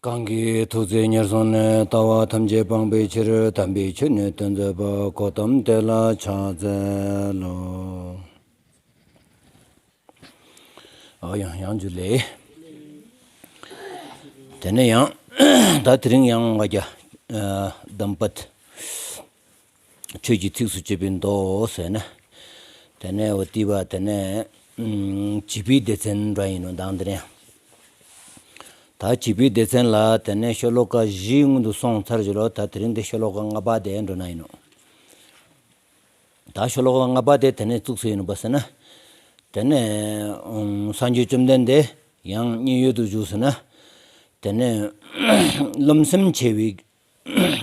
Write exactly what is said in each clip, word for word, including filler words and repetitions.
གང་གིས་ཐུགས་བརྩེ་ཉེར་བཟུང་ནས། ལྟ་བ་ཐམས་ཅད་སྤང་བའི་ཕྱིར། དམ་པའི་ཆོས་ནི་སྟོན་མཛད་པ། གོ་ཏམ་དེ་ལ་ཕྱག་འཚལ་ལོ། ཨོ་ཡང་ཡང་འཇུ་ལེ། དེ་ནས་ཡང་ད་དེ་རིང་ཡང་ང་རྒྱ་ཨ་དམ་པ་ཆོས་ཀྱི་ཚིགས་སུ་བཅད་པའི་མདོ་ཟེར་ན། དེ་ནས་འོ་ཏི་བ་དེ་ནས་ཨུམ་བྱིས་པའི་སྡེ་ཚན་འདྲ་ཡིན་ནོ་དང་དེ་རིང་། ད་བྱིས་པའི་སྡེ་ཚན་ལ་དེ་ནས་ཤོ་ལོ་ཀ་བཞི་སྔོན་དུ་སོང་ཚར་ཞུ་ལོ། ད་དེ་རིང་འདི་ཤོ་ལོ་ཀ་ལྔ་པ་དེ་འགྲོ་ན་ཡིན་ནོ། ད་ཤོ་ལོ་ཀ་ལྔ་པ་དེ་དེ་ནས་བཙུགས་སུ་ཡིན་ནོ་པ་ཟེར་ན། དེ་ནས་ཨུམ་སངས་རྒྱས་བཅོམ་ལྡན་འདས་ཡང་མཉན་ཡོད་དུ་བཞུགས་ཟེར་ན། དེ་ནས་རློམ་སེམས་ཆེ་བའི་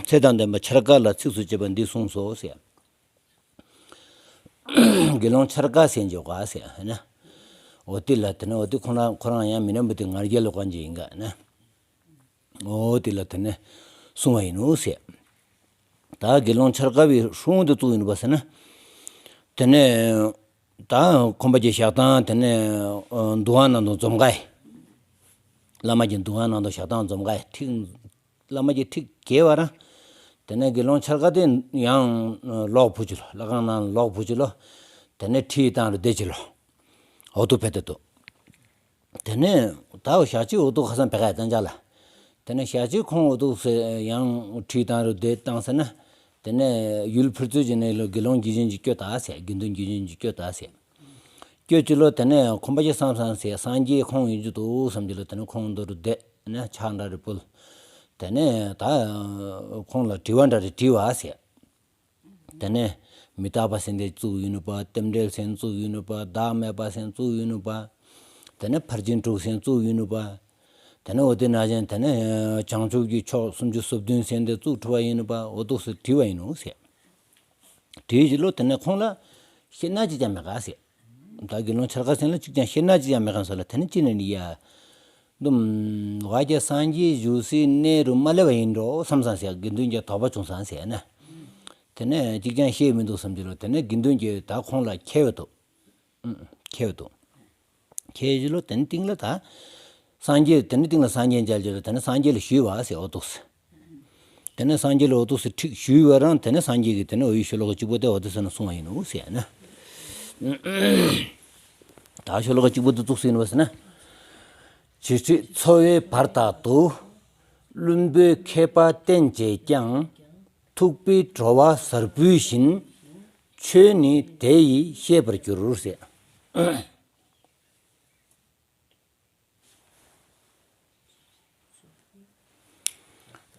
ཚེ་དང་ལྡན་པ་འཆར་ཀ་ལ་ཚིགས་སུ་བཅད་པ་འདི་གསུངས་སོ་ཟེར། དགེ་སློང་འཆར་ཀ་ཟེར་འཇོག་ག་ཟེར་ན། འོ་ཏི་ལ་དེ་ནས་འོ་ཏི་ཁོ་རང་ཁོ་རང་ཡང་མི་རྣམས་པ་དེ་ང་རྒྱལ་ལོ་གང་ཅི་ཡིན་ག་ན། འོ་ཏི་ལ་དེ་ནས་གསུང་བ་ཡིན་ནོ་ཟེར། ད་དགེ་སློང་འཆར་ཀ་བའི་སྲུང་དུ་བཙུགས་ཡིན་པ་ཟེར་ན། དེ་ནས་ད་ཁོམ་པ་ཀྱི་ཞག་དང་དེ་ནས་འདུ་ཁང་ནང་དུ་འཛོམས་ག་ཡི། བླ་མ་གྱི་འདུ་ཁང་ནང་དུ་ཞག་དང་འཛོམས་ག་ཡི་ཐིག་བླ་མ་གི་ཐིག་གེ་བ་ར། དེ་ནས་དགེ་སློང་འཆར་ཀ་དེ་ཡང་ལོག་བུ་ཅི་ལོ། ལྷ་ཁང་ནང་ལོག་བུ་ཅི་ལོ། དེ་ནས་ཁྲིད་བཏང་རུ་བསྡད་ཅི་ལོ། འོ་དུ་ཕེ་ཏེ་དུ། དེ་ནས་ད་འོ་ཞག་གཅིག་འོ་དུ་ཁ་སང་བེ་ག་ཡ་བཏང་ཅག་ལ། དེ་ནས་ཞག་གཅིག་ཁོང་འོ་དུ་ཡང་ཁྲིད་བཏང་རུ་བསྡད་བཏང་ཟེར་ན། དེ་ནས་ཡུལ་ཕུར་ཚུལ་གྱི་ནས་ལོ་དགེ་སློང་གི་བཞིན་གྱི་སྐྱོ་ད་ཟེར། དགེ་འདུན་གྱི་བཞིན་གྱི་སྐྱོ་ད་ཟེར། སྐྱོ་ཅི་ལོ། དེ་ནས་ཁོམ་པ་ཅི་བསམ་བསམ་ཟེར། སངས་རྒྱས་ཁོང་ཡིན་རྒྱུ་འདུག་བསམ་གྱི་ལོ། དེ་ནས་ཁོང་འདོར་བསྡད་ནས་ཕྱག་འདྲ་རེ་ཕུལ། དེ་ནས་ད་ཁོང་ལ་དྲི་བ་འདྲ་རེ་དྲིས་བ་ཟེར། དེ་ནས་མི་རྟག་པ་སེམས་དེ་བཙུགས་ཡིན་ནུ་པ། རྟེན་འབྲེལ་སེམས་བཙུགས་ཡིན་ནུ་པ། བདག་མེད་པ་སེམས་བཙུགས་ཡིན་ནུ་པ། དེ་ནས་ཕར་ཕྱིན་དྲུག་སེམས་བཙུགས་ཡིན་ནུ་པ། དེ་ནས་འོ་དེ་ན་བཞིན་དེ་ནས་བྱང་ཆུབ་ཀྱི་ཕྱོགས་སུམ་ཅུ་སོ་བདུན་སེམས་དེ་བཙུགས་ཐུབ་པ་ཡིན་ནུ་པ། འོ་དུ་སུ་དྲི་བ་ཡིན་ནུ་ཟེར། དེའི་རྗེས་ལོ་དེ་ནས་ཁོང་ལ་བཤད་ན་ཅི་ཀྱང་མེད་ག་ཟེར། ད་དགེ་སློང་འཆར་ཀ་ཟེར་ལ་ཅི་ཀྱང་བཤད་ན་ཅི་ཀྱང་མེད་ག་ཟེར་ལ། དེ་ནས་ཅི་ནས་ནི་ཡ། འདུམ། ཝ་རྒྱ་སངས་རྒྱས་བཞུགས་སའི་གནས་རུ་མ་སླེབས་པ་ཡིན་འགྲོ་བསམ་བསམ་ཟེར། དགེ་འདུན་གྱི་དོགས་པ་བྱུང་སང་ཟེར་ན། དེ་ནས་ཅི་ཀྱང་བཤད་མི་འདུག་བསམ་གྱི་ལོ། དེ་ནས་དགེ་འདུན་གྱིས་ད་ཁོང་ལ་ཁྱེར་བ་འདུག་ཁྱེར་བ་འདུག་ཁྱེར་གྱི་ལོ། དེ་ནས་སྟེང་ལ་ད། སངས་རྒྱས་དེ་ནས་སྟེང་ལ་སངས་རྒྱས་མཇལ་གྱི་ལོ། དེ་ནས་སངས་རྒྱས་ལ་ཞུས་བ་ཟེར་འོ་དུག་སེ། དེ་ནས་སངས་རྒྱས་ལ་འོ་དུག་སེ་ཁྲིད་ཞུས་བ་རང་དེ་ནས་སངས་རྒྱས་ཀྱིས་དེ་ནས་འོ་ཡི་ཤོ་ལོ་ཀ་གཅིག་པོ་དེ་འོ་དུག་སེ་ན་གསུང་བ་ཡིན་ནོ་ཟེར་ན། ད་ཤོ་ལོ་ཀ་གཅིག་པོ་དེ་བཙུགས་སེ་ཡིན་ནོ་ཟེར་ན། ཇི་སྲིད་འཚོ་བའི་བར་དག་ཏུ། བླུན་པོས་མཁས་པ་བསྟེན་བྱས་ཀྱང་། ཐུབ་པའི་གྲོ་བ་ཟར་བུ་བཞིན། ཆོས་ནི་དེ་ཡིས་ཤེས་པར་འགྱུར་ཟེར།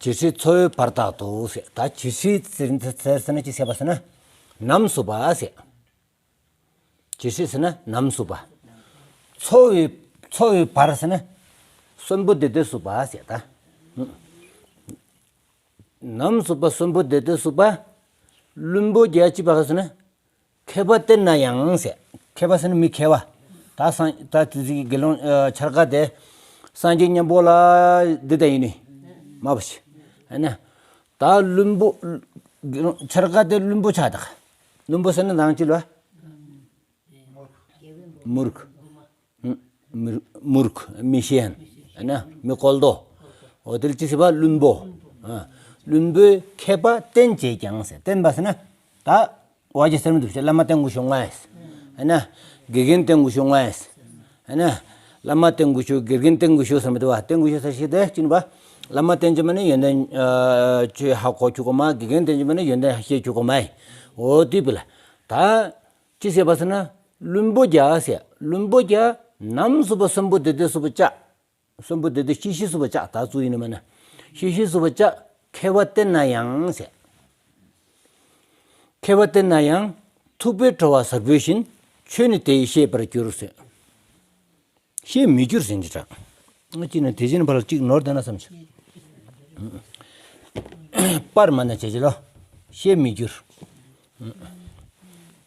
ཇི་སྲིད་འཚོ་བའི་བར་དག་ཏུ་ཟེར། ད་ཇི་སྲིད་ཟེར་ཟེར་ཟེར་ན་ཅི་ཟེར་བ་ཟེར་ན། ནམ་སུ་བ་ཟེར། ཇི་སྲིད་ཟེར་ན་ནམ་སུ་བ། འཚོ་བའི་འཚོ་བའི་བར་ཟེར་ན། གསོན་པོ་བདེ་སྡོད་སུ་བ་ཟེར་ད། ནམ་སུ་བ་གསོན་པོ་བདེ་སྡོད་སུ་བ། བླུན་པོ་རྒྱ་ཅི་བ་ཟེར་ན། མཁས་པ་བསྟེན་ན་ཡང་ཟེར། མཁས་པ་ཟེར་ན་མི་མཁས་པ། ད་སངས་ད་དེ་ཚིག་གི་དགེ་སློང་ཨ་འཆར་ཀ་དེ། སངས་རྒྱས་མཉམ་པོ་ལ་འདི་ད་ཡིན་ནི། མ་བ་ཤི། ཨ་ན། ད་བླུན་པོ། དགེ་སློང་འཆར་ཀ་དེ་བླུན་པོ་ཆགས་ད། བླུན་པོ་ཟེར་ན་ནང་ཅི་ལ། མུར་ཁ། མུར་ཁ། མི་ཤེས་མཁན། ཨ་ན། མི་བཀོལ་ཏོ། འོ་དེ་ལ་ཅི་ཟེར་བ་བླུན་པོ། ཨ། བླུན་པོས་མཁས་པ་བསྟེན་བྱས་ཀྱང་ཟེར། བསྟེན་པ་ཟེར་ན། ད། བ་ཅི་ཟེར་མི་འདུག་ཟེར། བླ་མ་བསྟེན་དགོས་ཤོག་ང་ཟེར། ཨ་ན། དགེ་རྒན་བསྟེན་དགོས་ཤོག་ང་ཟེར། ཨ་ན། བླ་མ་བསྟེན་དགོས་ཤོག་དགེ་རྒན་བསྟེན་དགོས་ཤོག་ཟེར་མི་འདུག་བ། བསྟེན་དགོས་ཤོག་ཟེར་ཤེས་དེ་ཅི་ནི་བ། བླ་མ་བསྟེན་གྱི་མ་ནི་ཡོན་ཏན་ཨ་ཆོས་ཧ་གོ་ཆུག་གོ་མ། དགེ་རྒན་བསྟེན་གྱི་མ་ནི་ཡོན་ཏན་ཧ་ཤེས་ཆུག་གོ་མ་ཡི། འོ་དེ་བི་ལ། ད། ཅི་ཟེར་བ་ཟེར་ན། བླུན་པོ་རྒྱ་ཟེར། བླུན་པོ་རྒྱ། ནམ་སུ་བ་གསོན་པོ་བདེ་སྡོད་སུ་བ་ཅག་གསོན་པོ་བདེ་སྡོད་ཤི་ཤི་སུ་བ་ཅག་ད་ཚུ་ཡིན་ནི་མ་ན། ཤི་ཤི་སུ་བ་ཅག་མཁས་པ་བསྟེན་ན་ཡང་ཟེར། མཁས་པ་བསྟེན་ན་ཡང་། ཐུབ་པའི་གྲོ་བ་ཟར་བུ་བཞིན། ཆོས་ནི་དེ་ཡིས་ཤེས་པར་འགྱུར་ཟེར། ཤེས་མི་འགྱུར་ཟེར་གྱི་དྲག་ཅི་ན་དེ་བཞིན་ཕར་ལ་གཅིག་ནོར་དེ་ན་བསམ་ཆེ། པར་མ་ན་བྱེད་ཀྱི་ལོ། ཤེས་མི་འགྱུར།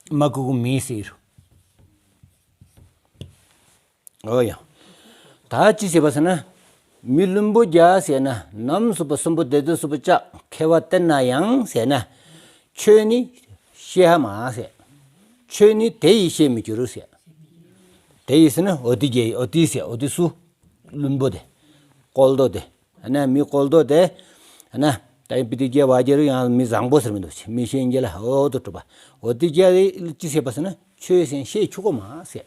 མ་ཀུ་ཀུ་མི་ཟེར། ཨོ་ཡ། ད་ཅི་ཟེར་བ་ཟེར་ན། མི་བླུན་པོ་རྒྱ་ཟེར་ན་ནམ་སུ་བ་གསོན་པོ་བདེ་སྡོད་སུ་བ་ཅག་མཁས་པ་བསྟེན་ན་ཡང་ཟེར་ན། ཆོས་ནི་ཤེས་ཧ་མ་ཟེར། ཆོས་ནི་དེ་ཡིས་ཤེས་མི་འགྱུར་ཟེར། དེ་ཡིས་ཟེར་ན་འོ་དེ་རྒྱ་ཡི་འོ་དེ་ཟེར། འོ་དེ་སུ། བླུན་པོ་དེ། བཀོལ་ཏོ་དེ། ཨ་ནི་མི་བཀོལ་དོ་དེ་ཨ་ནི་ད་ཡིན་པི་དེ་རྒྱལ་བ་རྒྱལ་རུ་ཡང་མི་བཟང་པོ་ཟེར་མི་འདུག་མི་ཤེས་རྒྱལ་ལ་འོ་དོ་གྲུབ་པ་འོ་དེ་རྒྱལ་ཅི་ཟེར་བ་ཟེར་ན་ཆོས་ཟེར་ཤེས་ཆུག་གོ་མ་ཟེར།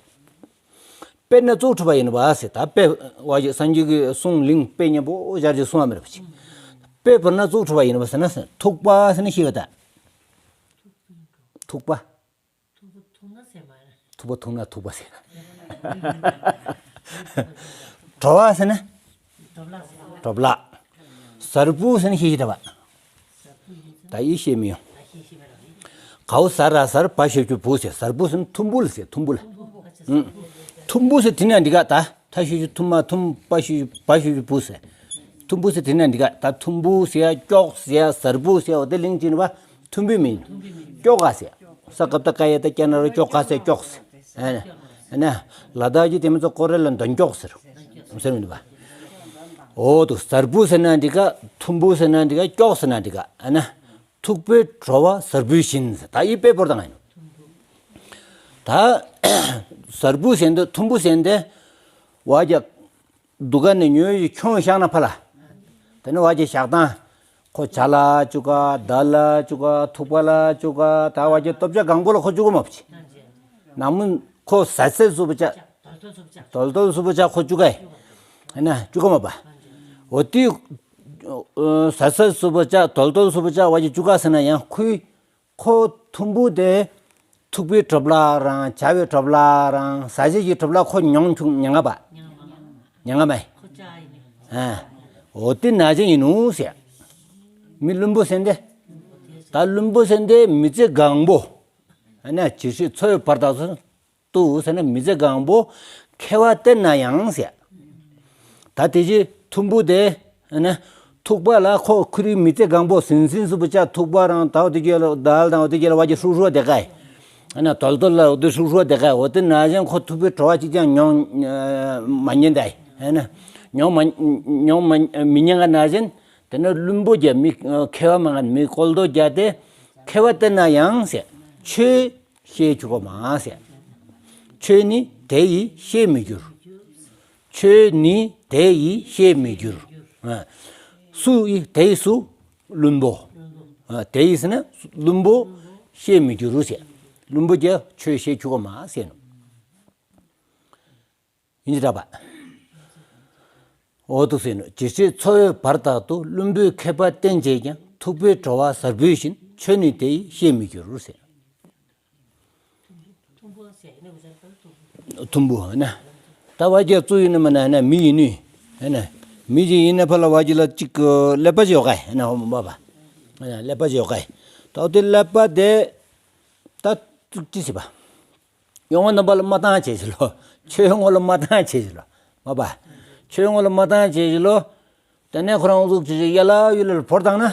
དཔེར་ན་ཙོག་གྲུབ་པ་ཡིན་པ་ཟེར། ད་དཔེ་བ་ཞིག་སངས་རྒྱས་ཀྱི་གསུང་གླེང་དཔེ་མཉམ་པོ་ཞར་གྱི་གསུང་བ་མེད་པ་ཅིག་དཔེ་བར་ན་ཙོག་གྲུབ་པ་ཡིན་པ་ཟེར་ན་ཐུག་པ་ཟེར་ན་ཤེས་པ་ད། ཐུག་པ། ཐུག་པ་ཐུག་ན་ཐུག་པ་ཟེར། བྲོ་བ་ཟེར་ན། བྲོ་བརླག་གཟར་བུ་ཟེར་ན་ཤེས་ཤེས་འདྲ་བ། ད་ཡིད་ཤེས་མི་ཡོང་། གའུ་གཟར་ར་གཟར་བ་ཞབས་ཀྱུ་བུ་ཟེར། གཟར་བུ་ཟེར་ན་ཐུམ་བུ་ལ་ཟེར། ཐུམ་བུ་ལ། ཐུམ་བུ་ཟེར་དེ་ན་འདི་ག་ད་ཐ་ཞབས་ཀྱུ་ཐུ་མ་ཐུམ། བ་ཞབས་ཀྱུ་བ་ཞབས་ཀྱུ་བུ་ཟེར། ཐུམ་བུ་ཟེར་དེ་ན་འདི་ག་ད་ཐུམ་བུ་ཟེར་ཡ་སྐྱོགས་ཟེར་ཡ་གཟར་བུ་ཟེར་ཡ་འོ་དེ་གླེང་ཅི་ནི་བ་ཐུམ་བུ་མིན། སྐྱོགས་ག་ཟེར། ས་ཀབ་ད་ཀ་ཡ་ད་ཀྱ་ན་རོ་སྐྱོགས་ག་ཟེར་སྐྱོགས་ཟེར། ཨ་ནི་ལ་དྭགས་ཀྱི་དེ་མི་ཚོ་ཀོ་རེ་ལ་འདོན་སྐྱོགས་ཟེར། ཟེར་མི་འདུག་བ། འོ་དུ་གཟར་བུ་ཟེར་ན་འདི་ག་ཐུམ་བུ་ཟེར་ན་འདི་ག་སྐྱོགས་ཟེར་ན་འདི་ག་ཨ་ནི་ཐུག་པའི་བྲོ་བ་གཟར་བུའི་བཞིན་ཟེར། ད་ཡི་དཔེ་བོར་དང་ཨ་ནི། ད་གཟར་བུ་ཟེར་འདི་ཐུམ་བུ་ཟེར་འདི་བ་རྒྱ་འདུག་ག་ནས་ཉོས་ཡི་ཁྱོང་བཞག་ན་ཕ་ལ། དེ་ནི་བ་རྒྱ་བཞག་དང་། ཁོ་བྱ་ལ་བཅུག་ག་མདའ་ལ་བཅུག་ག་ཐུག་པ་ལ་བཅུག་ག་ད་བ་རྒྱ་སྟོབས་ཆ་གང་པོ་ལ་ཁོ་བཅུག་ག་མ་བྱེད། ནང་མི་ཁོ་ཟ་ཟ་སུ་བ་ཅག་དོལ་དོལ་སུ་བ་ཅག་ཁོ་བཅུག་ག་ཡི། ཨ་ནི་བཅུག་ག་མ་པ། འོ་དེ་ཟ་ཟ་སུ་བ་ཅག་དོལ་དོལ་སུ་བ་ཅག་བ་རྒྱ་བཅུག་ག་ཟེར་ན་ཡང་ཁོའི་ཁོ་ཐུམ་བུ་དེ་ཐུག་པའི་གྲོབ་ལ་རང་བྱ་བའི་གྲོབ་ལ་རང་ཟ་བྱེད་ཀྱི་གྲོབ་ལ་ཁོ་མྱོང་ཆུང་མྱ་ང་བ། མྱ་ང་མ་ཡི། ཨ། འོ་དེ་ན་ཅན་ཡིན་ནུ་ཟེར། མི་བླུན་པོ་ཟེར་འདི། ད་བླུན་པོ་ཟེར་འདི་མི་ཚེ་གང་པོ། ཨ་ནི་ཇི་སྲིད་འཚོ་བའི་བར་དག་ཏུ་ཟེར་ན་མི་ཚེ་གང་པོ་ཁེ་བ་སྟེར་ན་ཡང་ཟེར། ད་དེ་ཅི་ཐུམ་བུ་དེ་ཨ་ནི་ཐུག་པ་ལ་ཁོ་ཁོ་རའི་མི་ཚེ་གང་པོ་ཟིན་ཟིན་སུ་བ་ཅག་ཐུག་པ་རང་ད་འོ་དེ་གྱེ་ལ་དལ་དང་འོ་དེ་གྱེ་ལ་བ་ཅི་ཧྲུག་ཧྲུག་དེ་ག་ཡི། ཨ་ནི་དོལ་དོལ་ལ་འོ་དེ་ཧྲུག་ཧྲུག་དེ་ག་ཡི། འོ་དེ་ན་ཅན་ཁོ་ཐུག་པའི་བྲོ་བ་ཅི་ཅང་མྱོང་མ་ཉན་ད་ཡི། ཨ་ནི་མྱོང་མ་མྱོང་མ་མི་ཉན་ག་ན་ཅན་དེ་ནི་བླུན་པོ་རྒྱ་མི་ཁེ་བ་མ་ང་མི་བཀོལ་དོ་རྒྱ་དེ་ཁེ་བ་སྟེར་ན་ཡང་ཟེར། ཆོས་ཤེས་ཆུག་གོ་མ་ཟེར། ཆོས་ནི་དེ་ཡིས་ཤེས་མི་འགྱུར། ཆོས་ནི་དེ་ཡིས་ཤེས་མི་འགྱུར། ཨ། སུ་ཡིས་དེ་ཡིས་སུ་བླུན་པོ། ཨ། དེ་ཡིས་ཟེར་ན་བླུན་པོ་ཤེས་མི་འགྱུར་ཟེར། བླུན་པོ་རྒྱ་ཆོས་ཤེས་ཆུག་གོ་མ་ཟེར་ནོ། ཡིན་གྱི་འདྲ་བ། འོ་དུ་ཟེར་ནོ། ཇི་སྲིད་འཚོ་བའི་བར་དག་ཏུ། བླུན་པོས་མཁས་པ་བསྟེན་བྱས་ཀྱང་། ཐུག་པའི་བྲོ་བ་གཟར་བུའི་བཞིན། ཆོས་ནི་དེ་ཡིས་ཤེས་མི་འགྱུར་ཟེར། ཐུམ་བུ་ན། ད་བ་རྒྱ་བཙུགས་ཡིན་ན་མ་ན་ན་མི་ཡིན་ནི། ཧེ་ན། མི་ཅིག་ཡིན་ན་ཕ་ལ་བ་རྒྱ་ལ་ཅིག་ཀླད་པ་ཅིག་ཡོད་ག་ཧེ་ན་ཧོ་མ་པ། ཧེ་ན་ཀླད་པ་ཅིག་ཡོད་ག་ད་དེ་ཀླད་པ་དེ་ད་ཅིག་ཅི་ཟེར་བ། ཡོང་བ་རྣམ་པ་ལ་མ་བཏང་བྱས་ཞིག་ལོ། ཆོས་ངོ་ལ་མ་བཏང་བྱས་ཞིག་ལོ། མ་པ། ཆོས་ངོ་ལ་མ་བཏང་བྱས་ཞིག་ལོ། དེ་ནས་ཁོ་རང་འུ་ཚུགས་བྱས་ཞིག་ཡ་ལ་ཡུལ་ལ་བོར་བཏང་ན།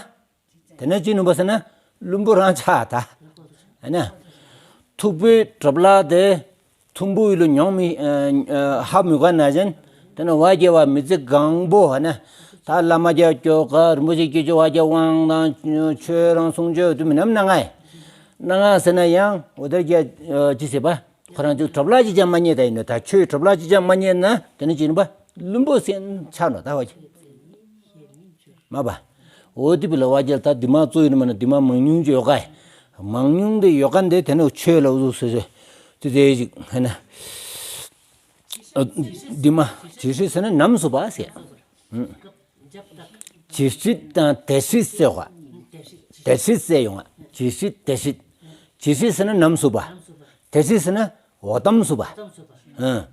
དེ་ནས་ཅི་ནུས་པ་ཟེར་ན་བླུན་པོ་རང་ཆགས་ད། ཨ་ནི། ཐུག་པའི་གྲོབ་ལ་དེ་ཐུམ་བུ་ཡུལ་ལ་མྱོང་མི་ཨ་ཨ་ཧ་མི་གོ་ན་ཅན། དེ་ནས་བ་རྒྱ་བ་མི་ཚེ་གང་པོ་ཨ་ནི། ད་བླ་མ་རྒྱ་སྐྱོ་ག་རིན་པོ་ཆེ་སྐྱེ་ཆུ་བ་རྒྱ་དབང་དང་ཆོས་རང་གསུང་ཆོས་དུ་མི་ནམ་ན་ང་ཡི། ན་ང་ཟེར་ན་ཡང་འོ་དེ་རྒྱ་ཅི་ཟེར་བ། ཁོ་རང་ཚོ་གྲོབ་ལ་ཅི་ཅང་མ་རྙེད་ད་ཡིན་ནོ། ད་ཆོས་གྲོབ་ལ་ཅི་ཅང་མ་རྙེད་ན་དེ་ནི་ཅི་ཡིན་པ་བླུན་པོ་སེམས་ཆགས་ནོ་ད་བ་ཅི། མ་པ། འོ་དེ་བི་ལ་བ་ཅི་ལ་ད་དེ་མ་གཙོ་ཡིན་མ་ན་དེ་མ་མང་ཉུང་ཅི་ཡོད་ག་ཡི། མང་ཉུང་དེ་ཡོད་ག་འདི་དེ་ནི་ཆོས་ལ་འུ་ཟུག་ཟེར་ཟེར་དེ་དེ་ཅིག་ཧེ་ན། དེ་མ་ཇི་སྲིད་ཟེར་ན་ནམ་སུ་བ་ཟེར། ཇི་སྲིད་དང་དེ་སྲིད་ཟེར་བ། དེ་སྲིད་ཟེར་ཡོང་བ། ཇི་སྲིད་དེ་སྲིད། ཇི་སྲིད་ཟེར་ན་ནམ་སུ་བ། དེ་སྲིད་ཟེར་ན་འོ་དམ་སུ་བ། ཨ།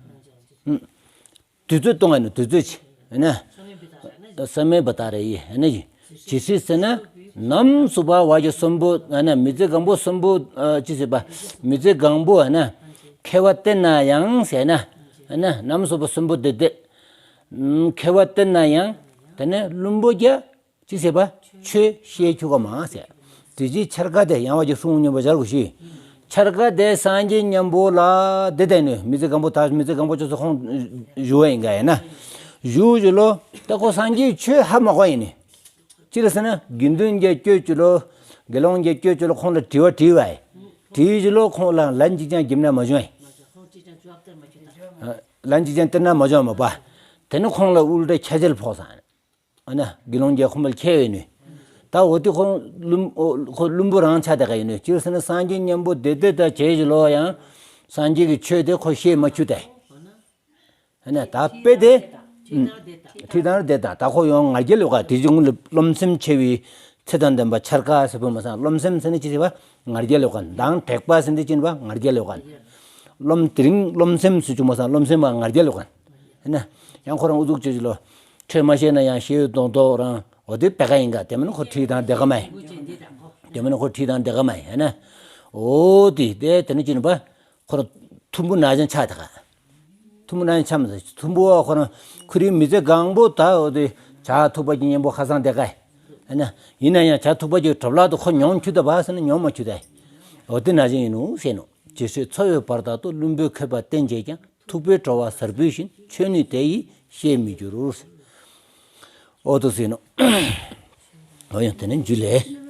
དུས་ཚོད་གཏོང་བ་ནི་དུས་ཚོད་ཅི། ཨ་ནི། ས་མེད་པ་དག་རེ་ཡི། ཨ་ནི། ཇི་སྲིད་ཟེར་ན་ནམ་སུ་བ་བ་ཅི་གསོན་པོ། ཨ་ནི་མི་ཚེ་གང་པོ་གསོན་པོ། ཨ། ཅི་ཟེར་བ། མི་ཚེ་གང་པོ་ཨ་ནི། མཁས་པ་བསྟེན་ན་ཡང་ཟེར་ན། ཨ་ནི་ནམ་སུ་བ་གསོན་པོ་དེ་དེ། མཁས་པ་བསྟེན་ན་ཡང་དེ་ནས་བླུན་པོ་རྒྱ་ཅི་ཟེར་བ། ཆོས་ཤེས་ཆུག་ག་མ་ཟེར། དེ་ཅི་འཆར་ཀ་དེ་ཡང་བ་ཅི་གསུང་མཉམ་པོ་སྦྱར་དགོས་ཤེས། འཆར་ཀ་དེ་སངས་རྒྱས་མཉམ་པོ་ལ་དེ་དེ་ནས་མི་ཚེ་གང་པོ་ད་མི་ཚེ་གང་པོ་ཅོག་ཙེ་ཁོང་བཞུགས་པ་ཡིན་ག་ཡིན་ན། བཞུགས་ཅི་ལོ། ད་ཁོ་སངས་རྒྱས་ཆོས་ཧ་མ་གོ་ཡིན་ནི། ཅི་ལ་ཟེར་ན་དགེ་འདུན་གྱི་སྐྱོད་ཅི་ལོ། དགེ་སློང་གི་སྐྱོད་ཅི་ལོ་ཁོང་ལ་དྲི་བ་དྲི་བ་ཡི། དྲི་ཅི་ལོ་ཁོང་ལ་ལན་ཅིག་ཀྱང་རྒྱབ་ན་མ་བྱུང་ཡི། ལན་ཅིག་ཀྱང་སྟེར་ན་མ་བྱུང་མ་པ། དེ་ནི་ཁོང་ལ་དབུལ་བྲལ་ཁྱད་ཆད་ཕོག་སང་། ཨ་ན་དགེ་སློང་རྒྱལ་ཁོམ་པ་ལ་ཁྱེར་བའི་ནུས། ད་འོ་དེ་ཁོ་བླུན་འོ་ཁོ་བླུན་པོ་རང་ཆ་དེ་ག་ཡིན་ནུས། སྤྱིར་ཟེར་ན་སངས་རྒྱས་མཉམ་པོ་དེ་དེ་ད་བྱེད་ཀྱི་ལོ་ཡང་སངས་རྒྱས་ཀྱི་ཆོས་དེ་ཁོ་ཤེས་མ་བཅུག་ད། ཨ་ན་ད་དཔེ་དེ་ཁྲིད་དང་དེ་དང་ད་ཁོ་ཡང་ང་རྒྱལ་ཡོད་ག་དེ་ཅི་ངུ་ལ་རློམ་སེམས་ཆེ་བའི་ཚེ་དང་ལྡན་པ་འཆར་ཀ་ཟེར་བུ་མ་སང་རློམ་སེམས་ཟེར་ན་ཅི་ཟེར་བ་ང་རྒྱལ་ཡོད་ག་མདང་དྲེགས་པ་ཟེར་ན་ཅི་ཟེར་བ་ང་རྒྱལ་ཡོད་ག་རློམ་དེ་རིང་རློམ་སེམས་སུ་བྱུང་མ་སང་རློམ་སེམས་བ་ང་རྒྱལ་ཡོད་ག་ཨ་ན་ཡང་ཁོ་རང་ཨུ་ཚུགས་ཅི་ཅི་ལོ་ཆོས་མ་ཤེས་ན་ཡང་ཤེས་ཡོད་མདོག་མདོག་རང་འོ་དེ་དཔེ་ག་ཡིན་ག་དེ་མིན་ཁོ་ཁྲིད་དང་དེ་ག་མ་ཡིན། དེ་མིན་ཁོ་ཁྲིད་དང་དེ་ག་མ་ཡིན་ཨ་ན། འོ་དེ་དེ་དེ་ནི་ཅི་ཟེར་བ་ཁོ་རང་ཐུམ་བུ་ན་ཅན་ཆ་དེ་ག་ཐུམ་བུ་ན་ཡང་འཆམ་ཟེར། ཐུམ་བུ་བ་ཁོ་རང་ཁོ་རའི་མི་ཚེ་གང་པོ་ད་འོ་དེ་བྱ་ཐུག་པ་གི་གཉེན་པོ་ཁ་སང་དེ་ག་ཡིན་ན། ཡིན་ན་ཡང་བྱ་ཐུག་པ་གི་གྲོབ་ལག་ཏུ་ཁོ་མྱོང་ཆུ་ད་བ་ཟེར་ན་མྱོང་མ་ཆུ་ད། འོ་དེ་ན་ཅན་ཡིན་ནོ་ཟེར་ནོ། ཇི་སྲིད་འཚོ་བའི་བར་དག་ཏུ། བླུན་པོའི་མཁས་པ་བསྟེན་བྱས་ཀྱང་། ཐུབ་པའི་སྤྲོ་བ་ཟབ་པོས་བཞིན། ཆོས་ནི་དེ་ཡིས་ཤེས་མི་འགྱུར། འོ་དོ་ཟེར་ནོ། འོ་ཡང་དེ་ནི་འཇུ་ལེ།